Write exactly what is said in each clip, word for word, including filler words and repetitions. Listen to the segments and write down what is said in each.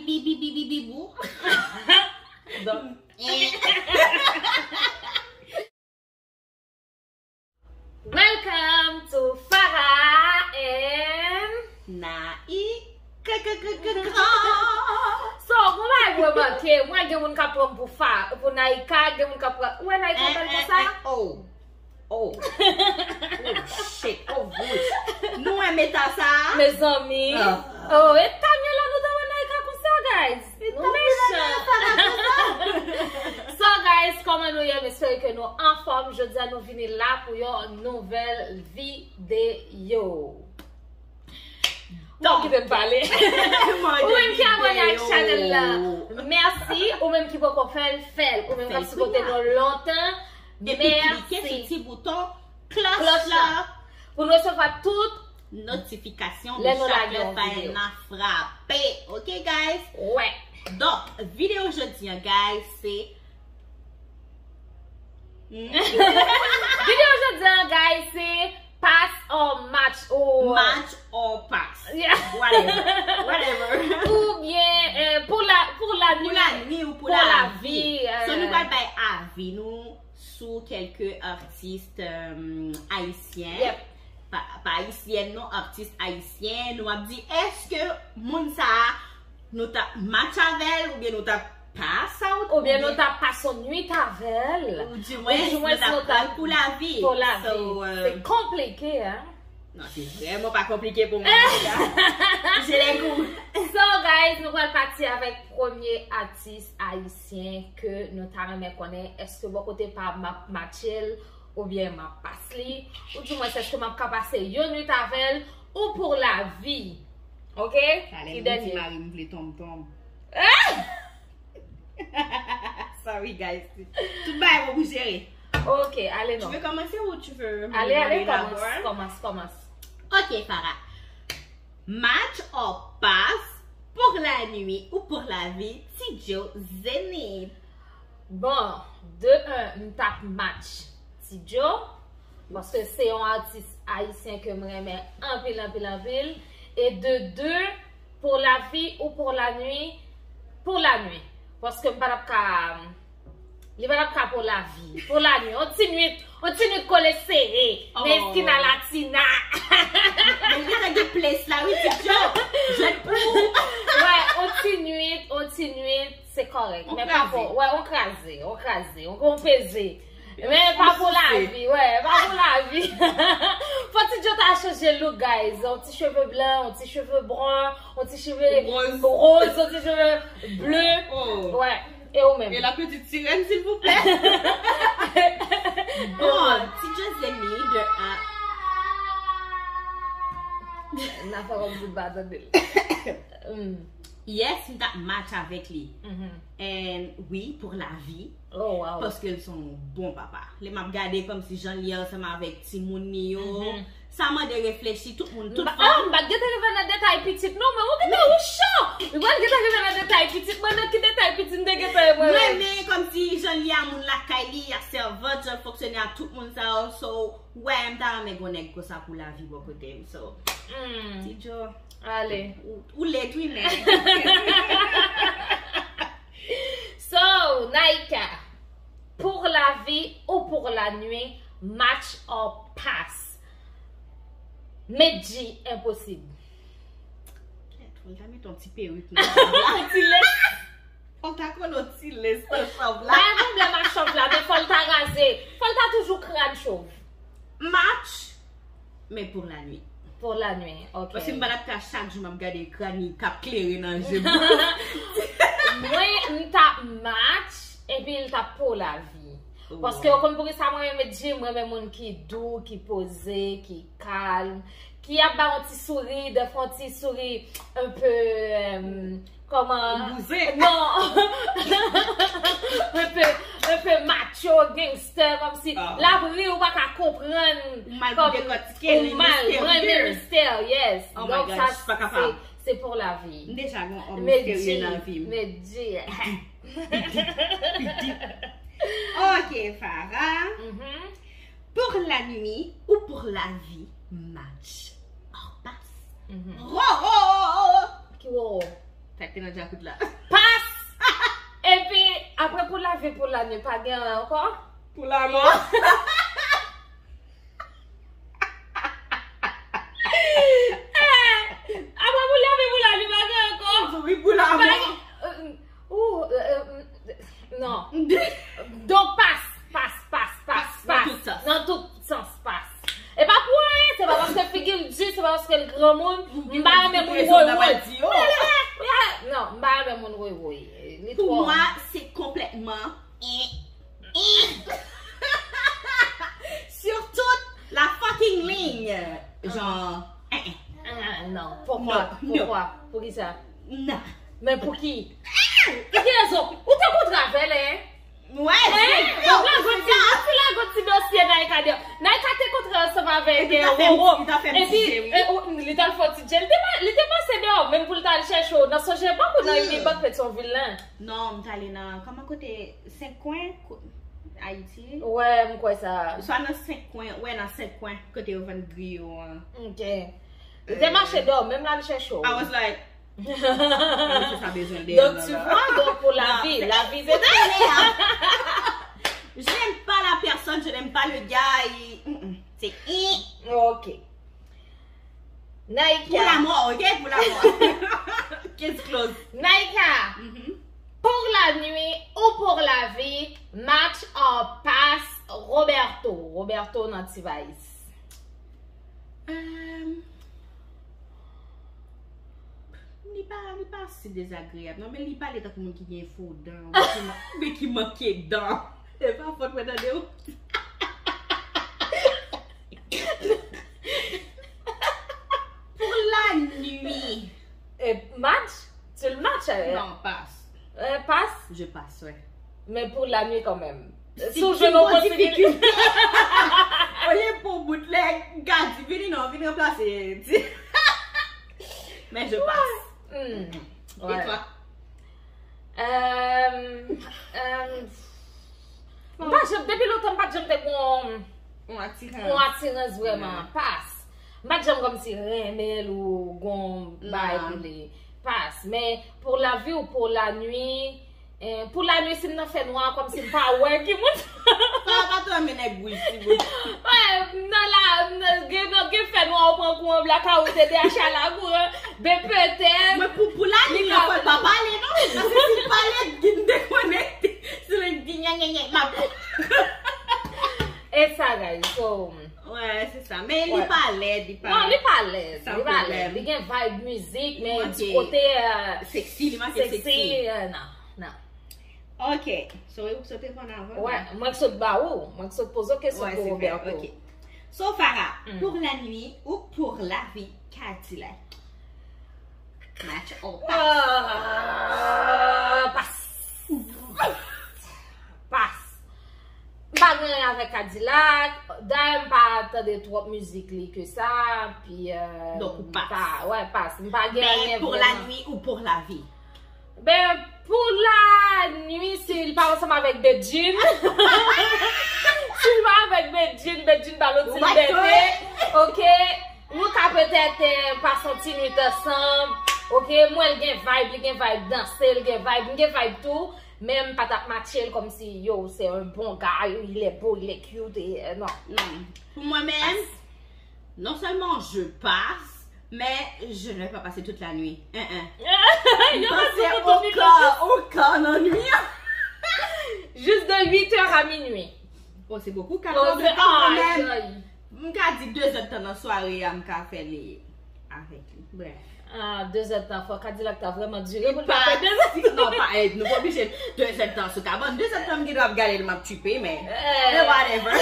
Bi, bi, bi, bi, bi, bou. Donk, eh. Welcome to Farah and Naïka. So, mwen pa remake, mwen gen moun k ap pran m pou Fa, pou Naïka, gen moun k ap pran, ou wè Naïka bèl konsa? Oh. Oh. Oh, shit. Oh, gosh. Nou wè meta sa? Mezanmi. Ah. Oh, e ta gen lè nou ta wè Naïka konsa, guys. Nou mechan. So, guys, kòman nou ye? M espere ke nou anfòm. Jodi a, nou vini la pou yon nouvèl videyo. Donk, kite m pale. Ou menm ki abòne ak chanèl la, mèsi. Ou menm ki poko fè l, fè l. Ou menm k ap sipote nou lontan, mèsi. Epi klike sou ti bouton klòch la pou nou resevwa tout notifikasyon de chak lè file nan frape. Ok, guys? Wè. Donk, videyo jodi a, guys, se Videyo jodi a, guys, se pass or match or match or pass. Yeah. Whatever. Whatever. Oubyen, eh, pou la, pou la nwi. Pou la nwi ou pou la vi. So, nou pral bay avi nou sou kèlke atis, um, ayisyen. Yep. Pa, pa ayisyèn non, atis ayisyen. Nou ap di, èske moun sa a nou t ap match avè l, oubyen nou t ap pass out, oubyen nou t ap pase yon nwit avè l, ou dimwens nou t ap pran l pou lavi. Pou lavi. So, euh, se konplike, hein? Non, se vrèman pa konplike pou mwen, antouka. J'ai le goût. So, guys, nou pral pati avèk premye atis ayisyen ke nou ta renmen konnen. Èske bò kote pa m ap matche l, oubyen m ap pass li, ou dimwens èske m ap ka pase yon nwit avè l, ou pou lavi. Ok? Talè m di mari m vle tonmtonm. Ah! Sorry, guys. Tout bagay bon pou jere. Ok, ale non. Tu veux commencer ou tu veux me demander d'abord? Ale, ale, kòmans, kòmans, kòmans. Ok, Farah. Match or pass, pour la nuit ou pour la vie, Ti Joe Zenith. Bon, de un, m t ap match Ti Joe, paske se yon atis ayisyen ke m renmen anpil, anpil, anpil. E de de, pour la vie ou pour la nuit, pour la nuit. Paske m pa t ap ka, li pa t ap ka pour la vie. Pour la nuit. On ti nwit, on ti nwit kole sere. Oh. Nan eskina latina. Men li gentan gen place la, wi, Ti Joe. Jwèt pou ou. Wè, on ti nwit, on ti nwit. Se kòrèk, men pa pou, wè, on kraze, on kraze, on, on peze. Men pa pou lavi, wè, pa pou lavi. Fò Ti Joe ta chanje look, guys. On ti cheve blan, on ti cheve brun, on ti cheve roz, on ti cheve ble. Oh. Wè, e ou menm? Et la petite sirène, s'il vous plaît. Bon, Ti Joe Zenith de un. N a fè kòmsi n pa tande l. Hmm. Yes, m t ap match avèk li. Mhm. And wi, pour la vie. Oh, wow. Paske l se yon bon papa. Lè m ap gade kòmsi jan l ye ansanm avèk timoun li yo, mhm, sa mande reflechi, tout moun, tout fanm. Ah, m pa t gentan rive nan detay pitit non, men ou gentan ou cho. Ou pa t gentan rive nan detay pitit. Mwen, nan ki detay pitit m te gentan ye mwen menm? Mwen, men kòmsi jan l ye a moun lakay li, a sèvant, jan l fonksyone a tout moun sa yo. So, wè, m ta renmen gon nèg konsa pou lavi bò kote m. So, hmm, Ti Joe. Ale. Ou, ou late, wi, men. So, Naïka, pour la vie ou pour la nuit, match or pass. Medjy, enposib. Kèt, fò l ta mete yon ti perik nan chòv la. Yon ti lès. Fò l ta kole yon ti lès nan chòv la. Pa gen pwoblèm ak chòv la, men fò l ta raze. Fò l ta toujou kràn chòv. Match, men pour la nuit. Pour la nuit, ok. Paske m pa t ap ka chak jou m ap gade kràn li k ap klere nan je m. Mwen, m t ap match, epi l t ap pou lavi. Paske ou konn poukisa mwen renmen Jim, mwen renmen moun ki dou, ki poze, ki kalm, ki ap ba yon ti souri, dèfwa yon ti souri un peu, euh, kòman? Bouzen. Non. Un peu, un peu macho, gangster, kòmsi l ap ri, ou pa ka konprann. Ou mal pou dekòtike, li misterye. Mwen renmen mistè, yes. Oh my gosh, pa kapab. Donk sa, se, se pour la vie. M deja gen yon òm misterye nan vi m. Medjy. Ok, Farah. Mhm. Pour la nuit ou pour la vie, match or pass. Mhm. Roro! Ki roro? Sa k te nan djakout la. Pas! Epi, apre pou lavi, pou lannuit, pa gen anyen ankò? Pou lanmò. Eh, apre pou lavi, pou lannuit, pa gen ankò? Wi, pou lanmò. Pa gen, euh, ou, euh, euh, non. Donk, pas, pas, pas, pas, pas. Nan tout sans. Nan tout sans, pas. E pa pou anyen, se pa paske figi l di, se pa paske l granmoun, m pa renmen moun woy woy. Non, m pa renmen moun woy woy. Li twò. Pou mwen, se konplètman sur toute la fucking ligne. Genre, eh, eh. Ah, non, poukwa? Non, non. Poukwa? Poukisa? Non. Men pouki? Ki rezon? Ou te kontre avè l, hein? Wè, hein? Ou lagon ti, ou ti lagon ti dosye Naïka deyò. Naïka te kontre ansanm avèk, eh, Roro. Epi, eh, ou, li t al fè yon ti djèl. Li te pa, li te pase deyò, menm pou l t al chèche w nan Sogebank ou nan Unibank Petyonvil lan. Non, m t ale nan, kòman kote, Senk Kwen, ko-, Ayiti. Wè, m kwè sa. Swa nan Senk Kwen, wè, nan Senk Kwen, kote yo vann griyo an. Ok. Li te mache deyò, menm l al chèche w. I was like, Mwen se sa bezwen de. Donc, tu vois, donc pour la vie, la vie, c'est Je n'aime pas la personne, je n'aime pas le gars. Et, mm, mm, c'est, mm. Ok. Naïka. Pour la mort, ok? Pour la mort. Case closed. Naïka, pour la nuit ou pour la vie, match or pass, Roberto. Roberto nan T-Vice. Ehm, li pa, li pa si dezagreyab, non, men li pale tankou moun ki gen fo dan, oubyen ki ma-, oubyen ki manke dan. E pa fòt mwen tande w. Pour la nuit. E, match? Se l match, eh? Non, pass. Eh, pass? Je passe, ouais. Men pou la nuit kanmenm. Si w jwenn yon posibilite. Olye pou bootleg, m ka di, vini non, vin ranplase. Men je passe. Hmm. E toi? Euh, euh, m pa janm, depi lontan m pa t janm te gon yon atirans, yon atirans vrèman. Pas. M pa t janm kòmsi renmen l ou gon bagay pou li. Pas. Men pour la vie ou pour la nuit, eh, pour la nuit, si m nan fènwa, kòmsi m pa wè ki moun. Sa pa tò men nèg wouj, si bon. Wè, m nan la, m nan, gen, gen fènwa, ou pran kouran blakawout, T D H a la kouran, ben petèt. Mwen pou, pou la nuit, fò l pa pale, non. Paske si l pale, m dekonekte. Si l di nya, nya, nya, m ap E sa, guys, so, wè, se sa. Men li pa lèd, li pa. Non, li pa lèd, li pa lèd. Li gen vibe mizik, men ti kote, euh, seksi, li manke seksi, euh, non, non. Ok, so e ou ki sot reponn avan? Wè, mwen ki sot ba ou, mwen ki sot poze w kesyon pou Roberto. Ok. So, Farah, pour la nuit ou pour la vie, Cadillac? Match or pass? Ah, pas. Pas. M pa gen anyen avèk Cadillac. Dayè, m pa tande twòp mizik li ke sa. Pi, euh, donk, ou pas. Pa, wè, pas. M pa gen anyen vrèman. Men pour la nuit ou pour la vie? Ben, pour la nuit, si l pa ansanm avèk Bedjine. Si l pa avèk Bedjine, Bedjine ba l yon ti libète. Ok. Nou ka petèt, eh, pase yon ti nuit ansanm. Ok, m wè l gen vibe, li gen vibe danse, l gen vibe, m gen vibe tou. Men m pa t ap matche l kòmsi, yo, c'est un bon gars, il est beau, il est cute, et, euh, non. Non. Pou mwen menm, non seulement je passe, mais je ne vais pas passer toute la nuit. Hein, hein. M pase okan, okan nan nuit an. Juste de huit heures à minuit. Bon, c'est beaucoup, quatre heures de temps quand même. M ka di de zè d tan nan sware a, m ka fè li avèk li. Bref. Ah, de zè d tan, fò Cadillac ta vrèman dire pou l pa fè de zè d tan. Non, pa, eh, nou pa oblije de zè d tan sou kabann. De zè d tan, m gen dwa ap gade l, m ap tchipe, men, men whatever.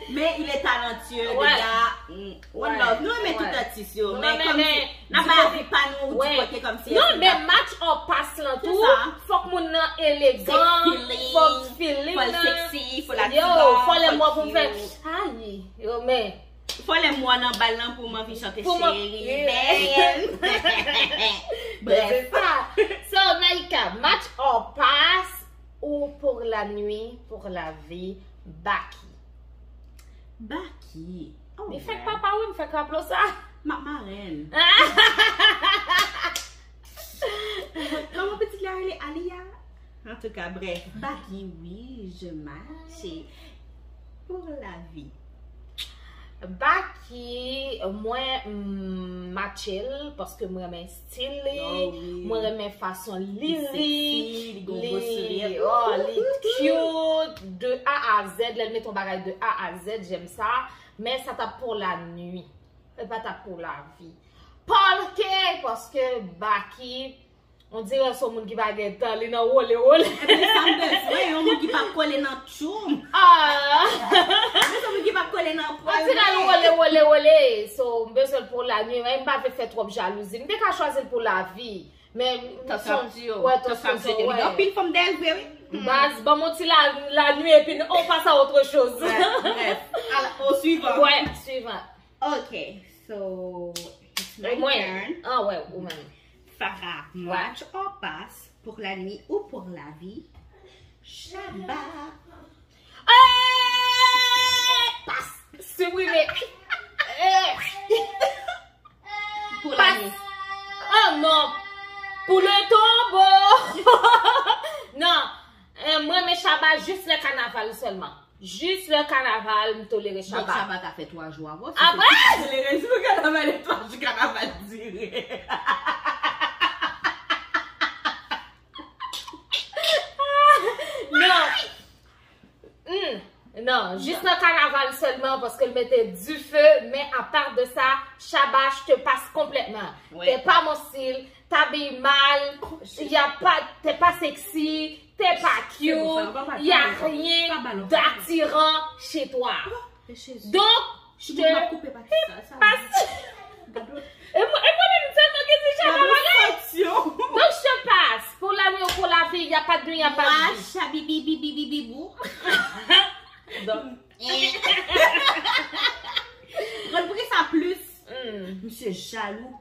Men il est talentueux, le gars, mm, one love. Nou renmen tout atis yo, men kòmsi n ap bay avi pa nou di kote kòmsi. Non, men match or pass lan tou, fòk moun nan elegan, fòk feeling nan. Fò l seksi, fò l ativan, fò l cute. Yo, fò lè m wè pou m fè, ayi, yo, men. Fò lè m wè nan bal lan pou m anvi chante cheri, bèl. Bref. C'est ça. So, Naïka, match or pass ou pour la nuit, pour la vie, Baky? Baky. Li fèk papa, wi, m fèk raplo sa. M ap marenn. Aliya. En tout cas, bref, Baky, oui, je match pour la vie. Baky, mwen m matche l paske mwen renmen stil li, Oh, oui. Mwen renmen fason li Li sexy, ri, li gon gwo sourire. Oh, li cute, de A a Z, lè l met yon bagay de A a Z, j'aime ça, men sa t ap pou la nwi, e pa t ap pou la vi. Paske, paske Baky, on dirait se yon moun ki pa gen tan, li nan wole wole. Epi sa m bezwen, yon moun ki p ap kole nan tchoum. Ah! Mwen se moun ki p ap kole nan pwèl. An ti nan wole wole wole. So, m bezwen l pou la nwi, men m pa vle fè twòp jalouzi. M te ka chwazi l pou la vi. Men Tan k ap di yo. Ouais, Tan k ap jete. Li gen ouais. Anpil fanm dèyè l vre, wi. Baz, ban m yon ti la, la nwi epi on passe à autre chose. Bref, bref. Al, au suivant. Ouais, suivant. Ok, so, it's my Mwen. Turn. Ah ouais, ou menm. Farah, match or pass, pour la nuit ou pour la vie? Shabba. Eh! Pas! Siprime. Eh! Pour la Pas! nuit. Oh non! Pour le tombeau! Non! Eh, mwen, men Shabba jis lè kanaval sèlman. Jis lè kanaval, m tolere Donk Shabba. Shabba ka fè twa jou avan. Apre? Tolere jou kanaval e twa jou kanaval dire. Non! Hmm. Non, jis nan kanaval sèlman, paske l mete dife, men apa de sa, Shabba, je te passe complètement. Ouais. T'es pas mon style, t'habilles mal, y a pas, t'es pas sexy, t'es pas cute, y a rien d'attirant chez toi. Donc, je te passe. E mwen, e mwen menm sèlman ki di Shabba bagay. Donc, je te passe. Pour la nuit ou pour la vie, y a pas de nuit, y a pas de vie. Shabibi, bibi, bibi, bou. Donc, konn pou ki sa plis? Misye jalou.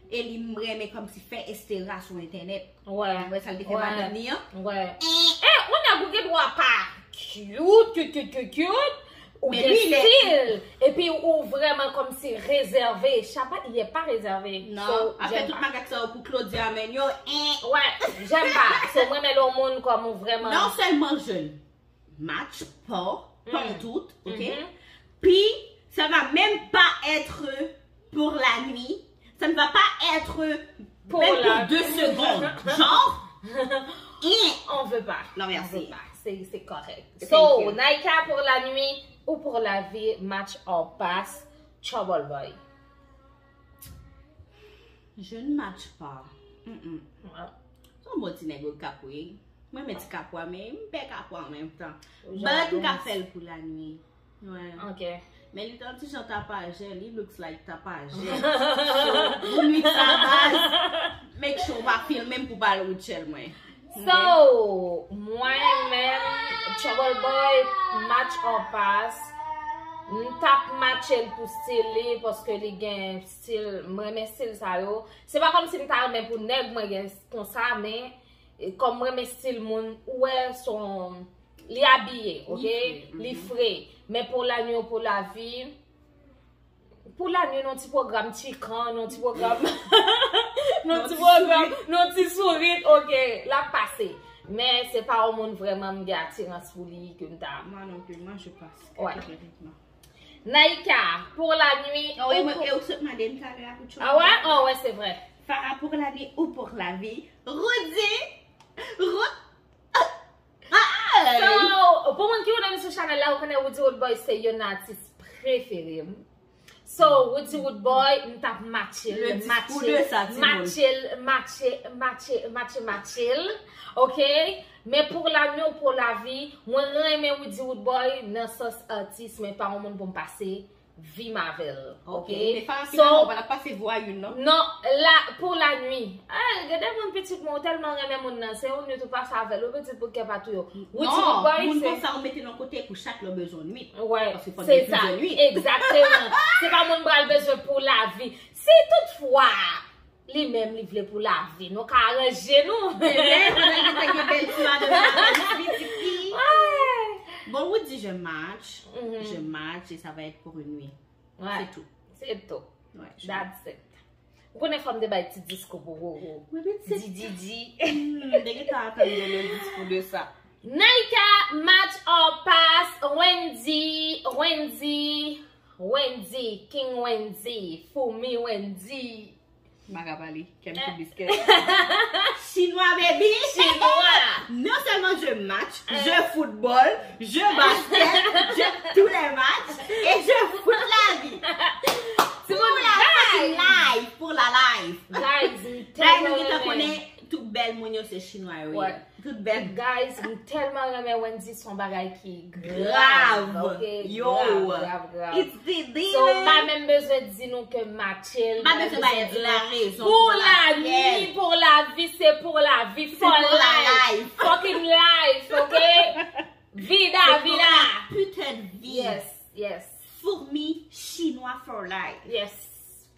E li renmen kòmsi fè estera sou entènèt. Ouais. Ou wè sa l te fè madanm li an? Ouais. Eh, ou nèg ou gen dwa pa cute, cute, cute, cute, cute. Ou gen stil. Epi ou vrèman kòmsi rezève. Shabba, il est pas réservé. Non, ap fè tout makak sa yo pou Claudia menm yo. Ouais, j'aime pas. So, mwen, men lè yon moun kòm ou vrèman. Non seulement je ne match pas, pas en tout, ok? Puis, ça va même pas être pour la nuit. Ça ne va pas être pour même pour deux secondes. Genre, on veut pas. Non, merci. On veut pas. C'est, c'est correct. So, Naïka pour la nuit ou pour la vie, match or pass, Trouble Boy. Je ne match pas. Mm -mm. Se yon bon ti nèg kapri. Mwen renmen ti kapwa, men m pè kapwa an menm tan. But m ka fè l pou la nuit. Ouais. Ok. Men li tan ti jan tapajè, li looks like tapajè. So, pou nuit sa baz, make sure w pa filme m pou pa al Rutshelle mwen. So, mwen menm, Trouble Boy, match or pass, m t ap matche l pou stil li, paske li gen stil, mwen renmen stil sa yo. Se pa kòmsi m ta renmen pou nèg mwen gen konsa, men e, kòm mwen renmen stil moun, ou wè son, li abiye, ok? Li fre. Men pou la nuit ou pou la vie, pou la nuit, non ti pwogram chikan, non ti pwogram, non ti pwogram, non ti sourit, ok, l ap pase. Men se pa yon moun vrèman m gen atirans pou li ke m ta. Moi non plus, moi je passe Ouais. Catégoriquement. Naïka, pour la nuit. Oh, et ou moi, pour- et aussi, madame, ça va pour Ah ouais? Oh ouais, c'est vrai. Farah pour la nuit ou pour la vie? Rudy! Ru- So, pou moun ki konnen m sou chanèl la, ou konnen Woody Woodboy se youn nan atis prefere m. So, Woody Woodboy, m t ap matche l, Le discours matche de l, sa, ti matche l, matche, matche, matche, matche l, ok? Men pou la nuit ou pou la vie, mwen renmen Woody Woodboy nan sans atis, men pa yon moun pou m pase vi m avè l, ok? Ok, men Farah, finalman, ou pa t ap pase vwa youn, non? Non, la, pou la nuit. Ah, gen de moun pitit mwen, ou tèlman renmen moun nan, se yon nuit ou pase avè l, ou pitit pou kè pa tou yo. Woody Non, Woodboy, moun se konsa ou mete nan kote pou chak lè w bezwen nwit. Ouais, Paske fò se gen sa. Plizyè nwit. Egzakteman. Se pa moun pral bezwen pou lavi. Si toutfwa li menm li vle pou lavi, nou ka aranje nou. Demen, pandan l te gen bèl ti madanm la, li di, Ouais. Bon, ou di je match, Mhm. Je match et ça va être pour une nuit. Ouais. C'est tout. C'est tout. Ouais, je- That's it. Konnen fò m te bay ti diskou pou Roro. Wi, pitit. Di, di, di. Hmm, m te gentan atann yon lòt diskou de sa. Naika, match or pass, Wendy, Wendy, Wendy, King Wendy, Fumi Wendy. M pa ka pale, kè m sou biskèt. Chinwa, baby! Chinwa! Non seulement je match, je football, je basket, je tous les matchs et je foot la vie. Pour la fucking life, pour la life. Guys, m Guys, nou tèlman gentan renmen. Konnen tout bèl moun yo se chinwa yo ye. Ouais. Tout bèl. Guys, m tèlman renmen Wendy, se yon bagay ki Grav. Ok, Yo. Grav, grav, grav. It's the So, m pa deal. Menm bezwen di nou ke match, M pa bezwen bay la rezon. Pour la nuit, pour la vie, c'est pour la vie, for Pour la life. Life. Fucking life, ok? Vida, C'est pour vida. La putain de vie. Yes, yes, Fourmi chinwa for life. Yes.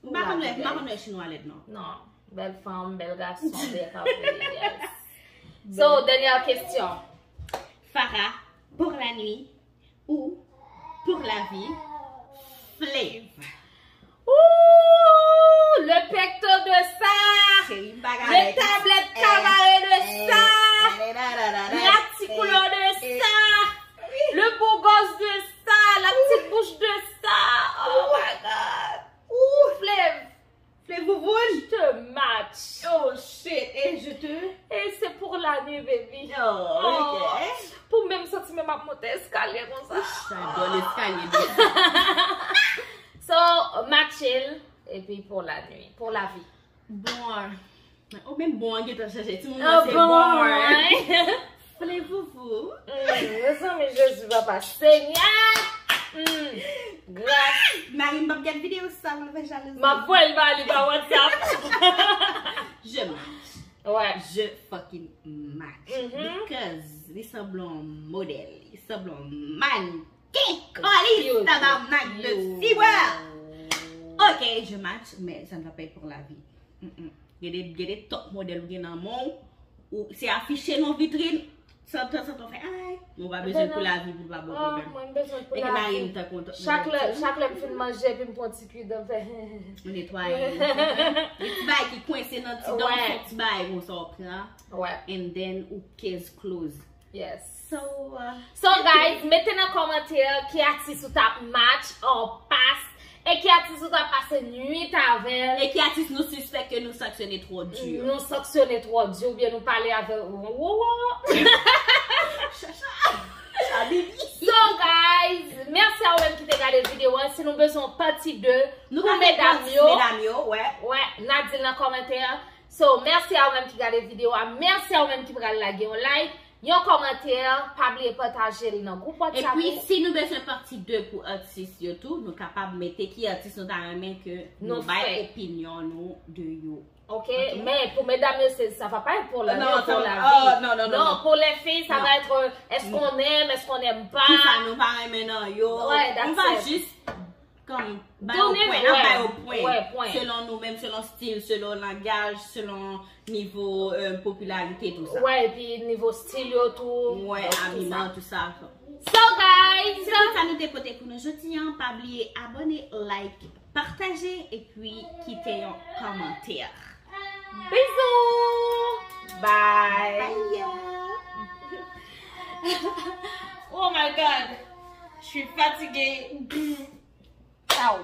M pa konn lè, m pa konn lè chinwa lèd non. Non, bèl fanm, bèl gason, bèl kapri, yes. So, dènyè kesyon. Farah, pour la nuit ou pour la vie, Flav. Ouh, le pecto de ça, Chéri, m pa ka le avèk. tablette cabaret de ça, la petite couleur de ça, le beau gosse de ça, la petite bouche de ça. Oh my God. Ouh, Flav, Flav vouvoun. je te match. Oh shit, et je te. Et c'est pour la nuit, baby. Oh, ok. Pou menm santi menm ap monte eskalye konsa. J'adore l'escalier de ça. So, match el, epi pour la nuit, pour la vie. Bon. Ou menm bon an gentan chanje. Ti moun Ah, se bon, bon. hein? Flav vouvou. Mm, mezanmi, Jezi, papa, Senyè. Mm, gras. Mari m p ap gade videyo sa, m ap fè jalouzi. M ap voye l ba li pa WhatsApp. Je match. Ouais. Je fucking match. Mhm. Because li sanble yon modèl. Li sanble yon mannequin. Kolis, Cute. tabarnak de Cute. Sibwa. Ok, je match, mais ça ne va pas être pour la vie. Mm-mm. Gen de, gen de top modèl ou gen nan men w. Ou se afiche nan vitrin. Santan, santan fè ay. Mwen pa bezwen pou la vi pou l pa bon Ah, pwoblèm. mwen bezwen pou E ke la mari vi. m tan kontan. Chak lè, chak lè m fin manje epi m pran ti kuidan m fè. Ou netwaye. Gen ti bagay ki kwense nan ti dan, Ouais. fon ti bagay konsa w pran. Ouais. And then ou case close. Yes. So, uh, So guys, mete nan kòmantè ki atis ou t ap match or pass e ki atis ou t ap pase nwit avè l. E ki atis nou sispèk ke nou sanksyone twò di. Nou sanksyone twò di oubyen nou pale avè wo wo wo. Chacha. Chacha, baby. So guys, mèsi a ou menm ki te gade videyo an. Si nou bezwen pati de Nou pou ka fè medam pati yo, medam yo, wè. wè, n a di l nan kòmantè. So, mèsi a ou menm ki gade videyo a. Mèsi a ou menm ki pral lage yon like, yon kòmantè. Pa bliye pataje l nan gwoup WhatsApp Epi, ou. Si nou bezwen pati de pou atis yo tou, nou kapab mete ki atis nou ta renmen ke nou Nou bay fè. Opinyon nou de yo. Ok, men pou medam yo, se, sa va pa être pour la Non, vie, sa pour va- la oh, vie. non, non, non, non. Pour les filles, ça Non. va être euh, est-ce qu'on aime, est-ce qu'on n'aime pas. Kisa nou pa renmen nan yo. Ouais, that's Nou va it. Jis kòm bay yo Donner, pwen, n ap ouais. Bay yo pwen. Ouais, pwen. Selon nou menm, selon stil, selon langaj, selon nivo euh, popilarite, tou sa. Ouais, epi nivo stil yo tou. Ouais, tout sa. Abiman, tou sa. So guys, Se tout sa nou te pote pou nou jodi an. Pa bliye abòne, like, pataje epi kite yon kòmantè. Bisous. Bye. Bye. Oh my God. Je suis fatiguée. Ciao.